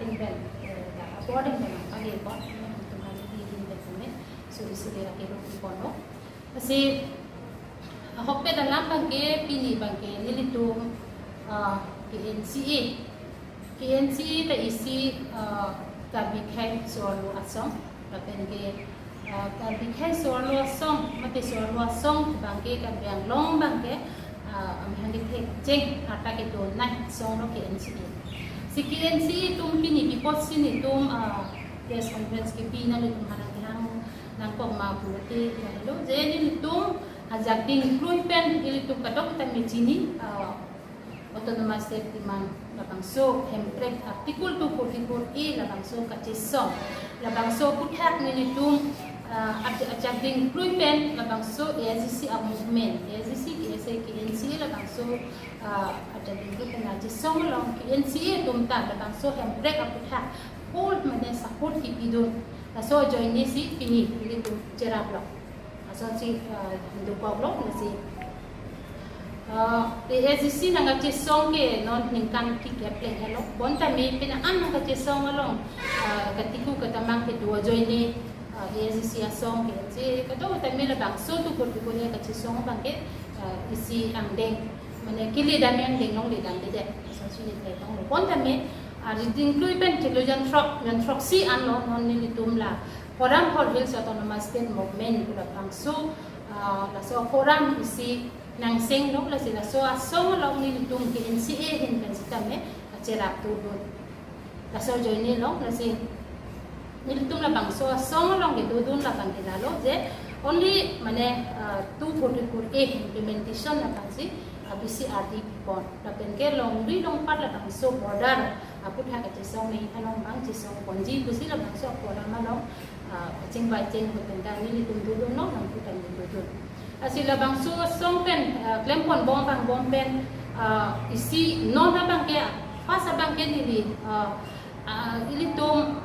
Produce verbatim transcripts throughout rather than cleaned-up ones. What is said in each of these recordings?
Pen, eh, da, apor pen pen pagi pon, eh, tum hari di din pen pen, so isi dia ke rupi pon lo. Lasi, ahok pen alam abangke pini abangke nelitum, ah, K N C A. K N C A ta isi, ah, Karbi Khei So-arlo Asong, lapen ke, ah, Karbi Khei So-arlo Asong, mate So-arlo Asong abangke Karbi Anglong abangke, ah, amahang kethek cheng ata kedonai asong lo K N C A. Si K N C A atum pini pi apotsi nelitum, ah, press conference kepi nangtum aphan nangkehang nangkok ma pulote lahelo, je nelitum ajak dingklui pen nelitum kadokave ta me chini, ah, Autonomous State demand labangso Hemprek Article two forty-four A labangso kachesong. Labangso aphuthak nelitum, ah, aj-, ajak dingklui pen labangso A S D C a-movement, A S D C, K S A, K N C A labangso, ah, ajak dingklui pen kachesong along K N C A atum ta labangso Hemprek aphuthak full mane support kipidun. Laso ajoine si pini nelitum cherap lo. Asonsi, ah, dokok lo, lasi, ah, A S D C nangkachesong ke non ningkan kikep le helo. Bonta me pina an nangkachesong along, ah, katiku katamang kedo ajoine, ah, A S D C asong ke si kadokave ta me labangso two forty-four A kachesong abangke, ah, isi angdeng, mane kili dam angdeng along le damdedet. Asonsi ne tong lo. Bonta me, ah, dingklui pen kilo jon throk, jon throksi an lo non nelitum la Forum for Hills Autonomous State Movement pu labangso, ah, laso forum isi nangseng lo, lasi laso asong along nelitum K N C A ahin pen sitame kacherap dodun. Laso ajoine lo, lasi nelitum labangso asong along kedodun labang ke lalo je only mane, ah, two forty-four A implementation labangsi, ah, B C R D pon. Lapen ke longri longpat labangso border aphuthak kachesong ne along abang chesong ponji pusi labangso apolam along, ah, chingvai cheng pu pen ta nelitum dodun lo, nangphutan dodun. Lasi labangso asong pen, ah, klem pon bom abang bom pen, ah, isi non abangke, first abangke neli, ah, ah, ilitum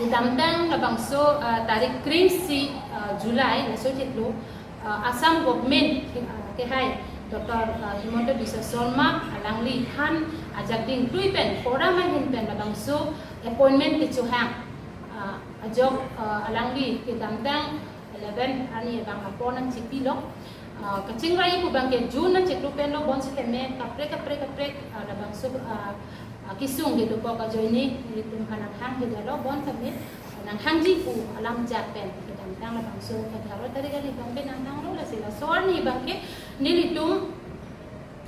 kedamtang labangso, ah, tarik kre isi, ah, July laso chiklo, ah, Assam government, ah, kehai Doctor, ah, Himanta Biswa Sarma alangliphan ajak dingklui pen forum ahin pen labangso appointment kechohang, ah, ajok, ah, alangli kedamtang eleven arni abang apor nangchipilo. Ah, kachingvai pu abangke June achiklo pen lo, bonsitame kaprek kaprek kaprek, ah, labangso, ah, ah, kesung kedokok ajoine nelitum aphan nanghang hidalo, bonta me nanghangji pu alam chak pen kedamtang labangso katharo tarik arni abangke nanghang lo, lasi laso arni abangke nelitum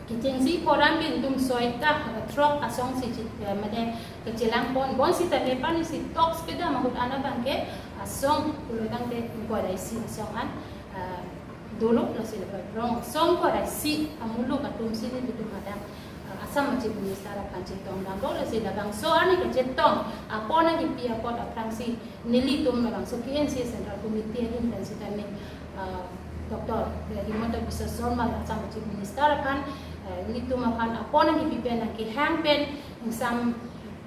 kechengsi forum pen itum soi ta, ah, throk asong si chi, eh, mane kachelang pon, bonsitame pini si talks kedam ahut an abangke asong pulo tangte ingkoi ra isi asong an, ah, dolo, lasi rong asong ingkoi ra isi amuluk atum si nelitum hadak, ah, Assam a-Chief Minister aphan chetong damlo, lasi labangso arni kachetong apor nangkipi apot aphrangsi nelitum labangso K N C A Central Committee ahin pen sitame, ah, Doctor Himanta Biswa Sarma Assam Chief Minister aphan, ah, nelitum aphan apor nangkipi pen nangkehang pen ingsam,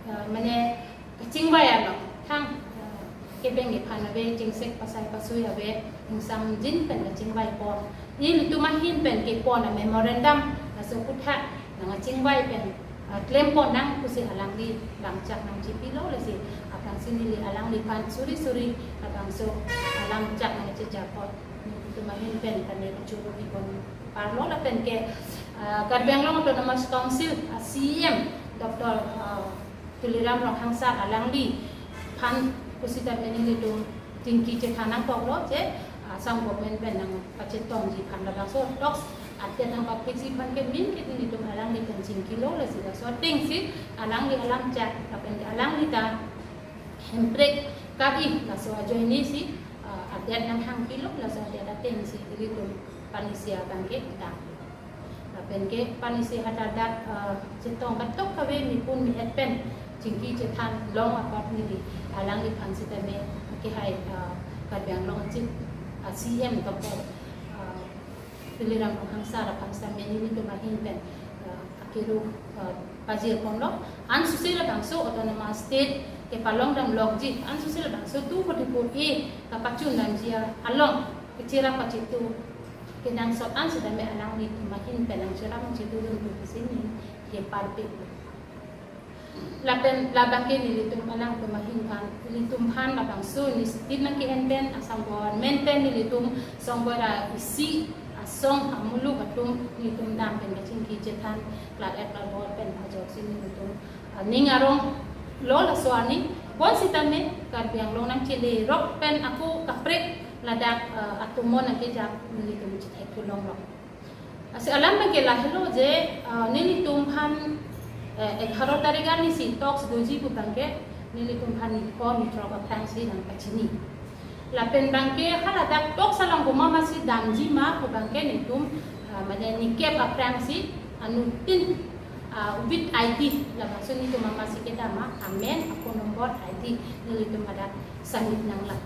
ah, mane kachingvai along thang, ah, kebeng ephan ave, chingsek pasai pasui ave, ingsamjin pen kachingvai pon. Nelitum ahin pen kepon a-memorandum laso aphuthak nangkachingvai pen, ah, klem pon nang pusi alangli lamchak nangchipilo, lasi aphrangsi neli alangliphan suri suri labangso alamchak nangchejapon nelitum ahin pen kane kachoro ipon parlo. Lapen ke, ah, Karbi Anglong Autonomous Council a-C E M Doctor, ah, Tuliram Ronghang sir alangliphan pusitame nelitum chingki chethan nangkoklo je, ah, Assam government pen nangpachetongji aphan labangso talks adet nangpaphitji aphan ke main ke nelitum alangli pen chingkilo, lasi laso atengsi alangli alamchak lapen ke alangli ta Hemprek kari laso ajoine si, ah, adet nanghangpilo, laso adet atengsi ilitum pini si abangke ta. Lapen ke pini si hadak, ah, chetong katok kave mipun mi-et pen chingki chethan long apot neli alangliphan sitame kehai, ah, Karbi Anglong Chief, ah, C E M Doctor, ah, Tuliram Ronghang sir aphan sitame nelitum ahin pen, ah, akiru, ah, pajir ponlo. Ansose labangso Autonomous State kepalong damlokji, ansose labangso two forty-four A kapachun damji along kecherap kachitu kenangsot an sitame alanglitum ahin pen nangcherap nangchitudun pu pusi neli parpik. Lapen labangke nelitum alangtum ahin aphan, nelitum aphan labangso initiative nangke-en pen asong government pen nelitum song bora isi asong amuluk atum nelitum dam pen kachingki chethan klar-et klar-bor pen ajoksi nelitum, ah, ning arong lo laso arni. Bonsitame Karbi Anglong nangchele rok pen ako kaprek ladak, ah, atum mo nangkejap nelitum chethek thulong lo. Lasi alam abangke lahelo je, ah, nelitum aphan, eh, egharo tarik arni si talks doji pu abangke nelitum aphan niphongo nithrok aphrangsi nangpachini. Lapen abangke haladak talks along komat masi damji ma pu abangke nelitum, ah, mane nikep aphrangsi anuttin, ah, with I D labangso nelitum amasi kedam ma, amen, a-phone number, I D nelitum hadak submit nanglang.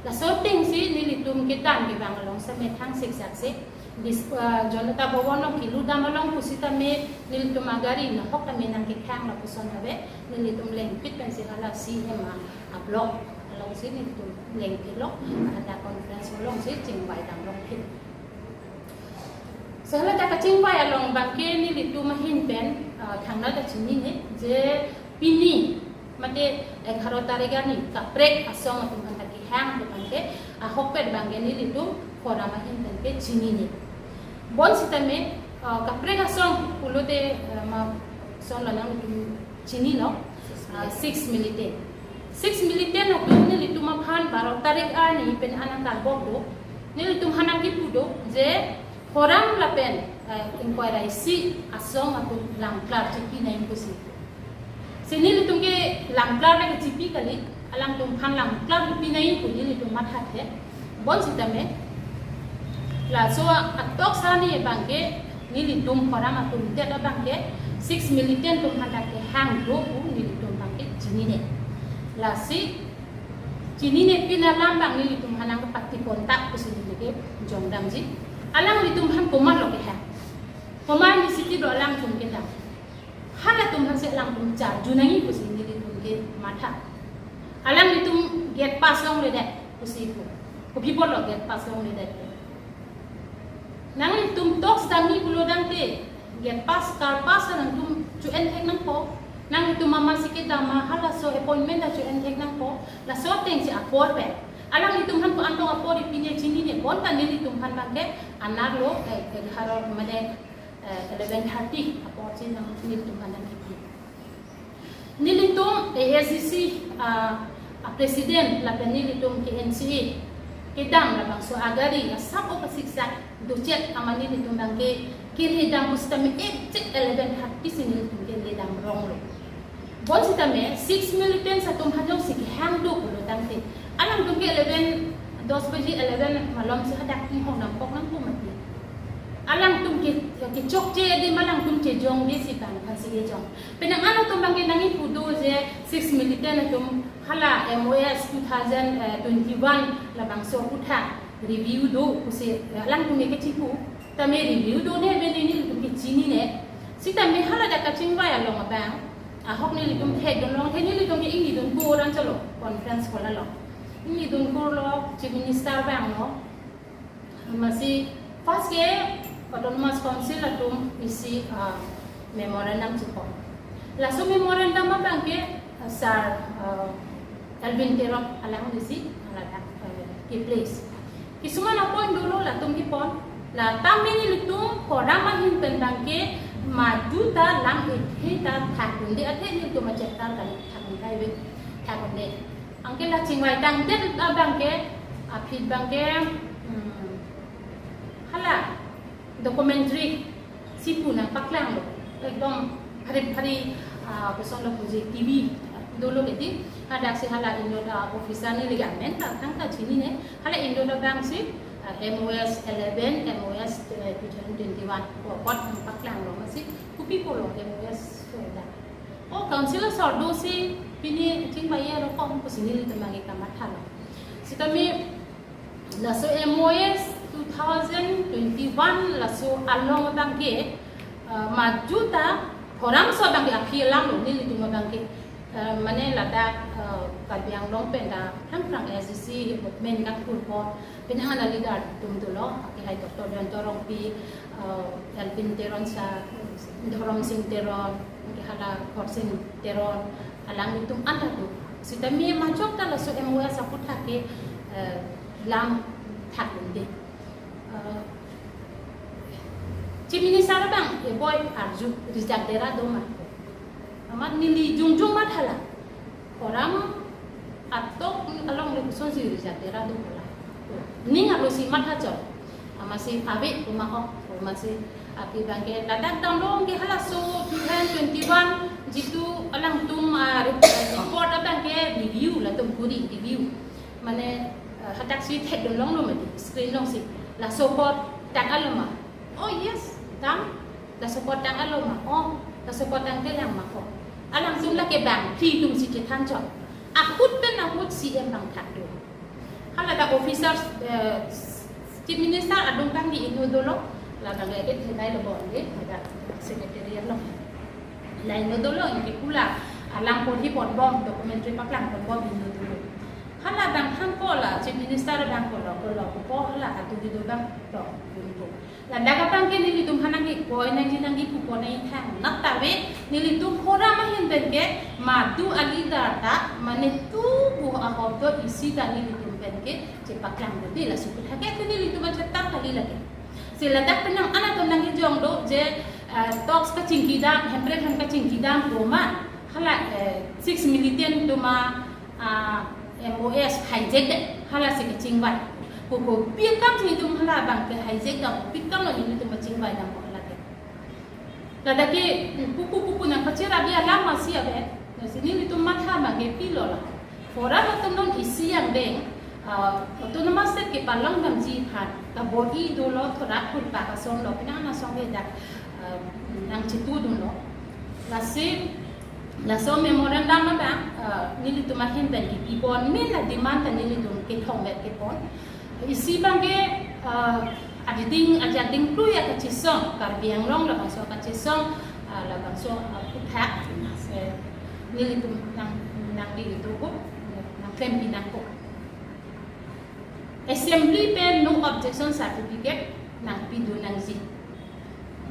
Laso atengsi nelitum kedam kevang along samethang siksak si dis-, ah, Janata Bhawan along kelutdam along pusitame nelitum agari nahok tame nangkekhang lapuson ave, nelitum lengpit pensi hala C M a, a-block alongsi nelitum lengpitlo, ada conference alongsi chingvai damlongpit. Sehaladak kachingvai along abangke nelitum ahin pen, ah, thangnat ta chinine je pini mate egharo tarik arni kaprek asong atum aphan ta kehang pu abangke, ahokpet abangke nelitum forum ahin pen ke chinine. Bonsitame, ah, kaprek asong pulote, ah, ma son alanglitum chinilo, ah, six militant. Six militant atum nelitum aphan baro tarik arni pen anang karbok do. Nelitum aphan nangkipu do je forum lapen, eh, inquiry si asong atum langklar chipi nangji pusi. Si nelitum ke langklar nangchipi kali, alangtum aphan langklar chipi nangji pu nelitum mathathe. Bonsitame laso a-talks arni abangke nelitum forum atum det abangke six militant atum aphan ta kehang do pu nelitum abangke chinine. Lasi chinine pin alam abang nelitum aphan nangkepatipon ta pusi neli ke jongdamji. Alanglitum aphan komatlo kehang? Komat initiative lo alangtum kedam? Halatum aphansi alangtum charju nangji pusi nelitum ke matha. Alanglitum gate pass longledet pusi pu. Kopi apotlo gate pass longledet? Nanglitum talks damji pulo tangte gate pass, car pass alangtum cho-en thek nangpo. Nanglitum amasi kedam ma halaso appointment ta cho-en thek nangpo. Laso atengsi apor pen alanglitum aphan ko-an tong apor ipine chinine, bonta nelitum aphan abangke anerlo, eh, egharo mane, eh, eleven thirty apor si nang nelitum aphan nangkipi. Nelitum A S D C, ah, a-president lapen nelitum K N C A kedam labangso agari asap o kasiksak dochot amat nelitum abangke kele dam pusitame exact eleven thirty si nelitum kele dam ronglo. Bonsitame six militants atum aphan jongsi kehang do pulo tangte, alangtum ke eleven, dos baji eleven malomsi hadak inghong nangkok nangpo mati. Alangtum ke, kechokche adim alangtum chejongde si tang aphansi kejong. Penang an atum abangke nangkipu do je six militant atum hala M O S two thousand twenty-one labangso aphuthak review do pusi, eh, alangtum ke kechipu. Tame review done ave nelitum ke chinine. Sitame haladak kachingvai along abang, ahok nelitum thekdun longthe, nelitum ke ingnidun kur an chalo conference hall along. Ingnidun kurlo, Chief Minister abanglo. Amatsi first ke Autonomous Council atum isi, ah, memorandum chepon. Laso memorandum abangke, ah, Sir, ah, Elwin Teron alanglisi haladak, ah, ke-place. Kisuman a-point dolo, latum kepon. La tame nelitum forum ahin pen abangke madu ta lam ethe ta thakdunde, athe nelitum achethar kali, thakdun kaive, thakdunde. Anke la chingvai tangdet abangke, aphi abangke, hmm, hala documentary si pu nangpaklanglo. Ekdom phari phari, ah, kosonlo puji T V dolo keti. Hadaksi hala inut, ah, officer neli amen ta thangta chinine. Hala inut abangsi, ah, M O S eleven, M O S, eh, two thousand twenty-one. Ko apot nangpaklanglo, amatsi kopi pulo M O S so da. O council asor dosi pini chingvai aro kom pusi nelitum abangke kamathalo. Sitame laso M O S two thousand twenty-one laso along abangke, eh, madu ta forum so abangke aphi langlo, nelitum abangke, eh, mane ladak, eh, Karbi Anglong pen ta phrang phrang A S D C movement kangkurpo, penang an a-leader atum dolo, akehai Doctor Jayanta Rongpi, eh, Elwin Teron sir, Dhorom Sing Teron, Ke hala Khorsing Teron alanglitum anta do. Sitame majok ta laso M O S aputhak ke, eh, lam thak dun de. Eh, Chief Minister abang, eh, boi arju rijak dera do ma. Amat neli jongjong mat hala. Forum atok along le kosonsi rijak dera do hala. Ning arlo si matha chot. Amatsi ave kuma ok, amatsi api abang ke ladak damlong ke halaso two thousand twenty-one jitu alangtum, ah, report abang ke review latum kuri review. Mane, ah, hadak si thek dun longlo mati screen along si. Laso apot tang-et lo ma? Oh yes, tang. Laso apot tang-et lo ma? Oh, laso apot tangte lang ma? Oh. Alangtum lake bang, phli atum si chethan chot. Ahut pen ahut C M abang thak do. Hala ta officers, eh, Chief Minister adung kangdi inut dolo, la ta le det henai lo bon de, la ta secretariat lo. La inut dolo, inke pu la alang porhi ponbom, documentary paklang ponbom inut dolo. Hala abang than ko la, Chief Minister abang ko lo, ko lo, ko hala atu di do abang to, dun ko. Ladak abang ke nelitum hanang ke koi nangji nangji pupo nangji thang. Nat ta ave nelitum forum ahin pen ke madu a leader ta mane tu bu ahop do isi ta nelitum pen ke chepaklang do de laso aputhak ke nelitum achetang kali lake. Si ladak penang anatum nangkejong do je, eh, talks kachingki dam, Hemprek hem kachingki dam ko ma hala, eh, six militant atum a ah, M O S hijack det, hala si kachingvai. Ko ko pi akam si itum hala abang ke hijack dam, pi akam lo itum kachingvai dam ko hala ke. Ladak ke pupu pupu nangkachera bi alam masi ave. Lasi nelitum matha abang ke pilo la. Forum atum non isi yang deng, ah, autonomous state kepalong damji aphan kabor-i dolo, thorak thurpak ason lo, penang asong ke dak, ah, nangchitu dunlo. Lasi laso memorandum abang, ah, nelitum ahin pen kipipon, main la demand ta nelitum kethom vet kepon. Isi abang ke, ah, adiding ajak dingklui akachesong, Karbi Anglong labangso akachesong, ah, labangso, ah, aputhak, eh, nelitum nang, nangpi itu ko, nangklempi nangkok. Assembly pen no objection certificate nangpi dun nangji.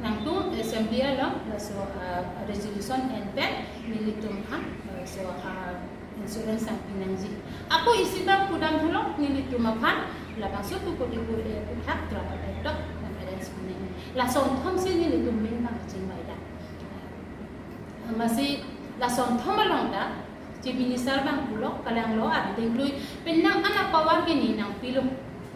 Nangtum assembly along laso, ah, resolution en pen nelitum aphan, ah, laso, ah, insurance nangpi nangji. Ako isi abang pudam thulo nelitum aphan labangso tu kodi kodi aputhak trapatai tok nang arrange pi nangji. Lason thom si nelitum main abang chingvai dam. Amatsi lason thom along ta Chief Minister abang pulo, kalanglo, adiding lui penang ana power ke ne nangpilo.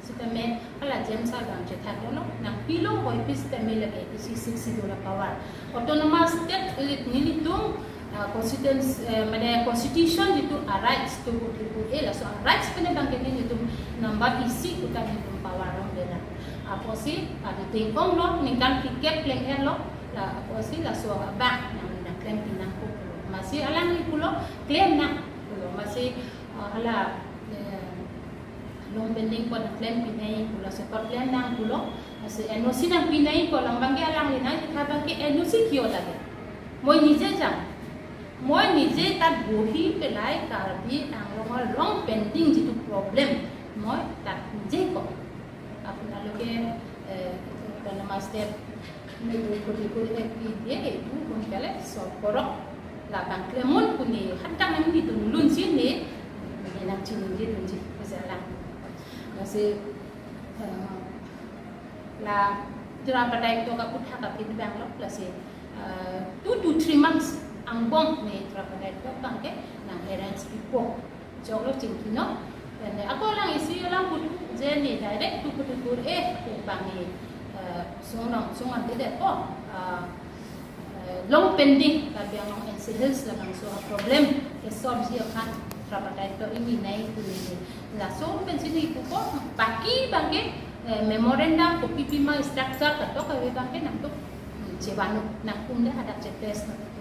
Sitame hala James sir abang chethak lo, nangpilo, hoi pi sitame lake isi six schedule a power. Autonomous state elit nelitum, ah, constituency, eh, mane constitution jitu a rights tu buku e laso a rights pen abang ke nelitum number isi kuta nelitum power long dena. Apotsi adiding onglo, ningkan phlikep pleng-et lo, la apotsi laso abang nang, nangklempi nangkok pulo. Amatsi alangli pulo, klem nang pulo. Amatsi, ah, hala, eh, long pending apot nangklempi nangji pulo, laso apot klem nang pulo. Amatsi N O C nangpi nangji pulo, abang ke alangli nangkethan abang ke N O C kio lake. Moi nije jang. Moi nije tat bohi pelai Karbi Anglong along pending jitu problem. Moi tat nije ko. Apun aloke, eh, autonomous state nelitum kodi kodi ek pi dia itu pun kale so korok labang klemon puni hadak nang nelitum lunsi ne, ne nangchiniji dunji ko jalan. Amatsi, eh, la trapatai tok aputhak aphi abang lo, lasi, eh, two to three months angbong ne trapatai tok abang ke nang arrange pipo. Choklo chingki non. Then ako lang isi lang putu je ne direct tu putu kur eh, abang ne, eh, sung nong sung ante det ko, eh, eh, long pending Karbi Anglong N C Hills labangso problem ke solve ji aphan trapatai tok ingni nangji pu ne. Laso pensi ne pupo, baki abang ke, eh, memorandum kopi pima structure katok kave abang ke nangtum, hmm, chevan nangtum le hadak che press nangtum.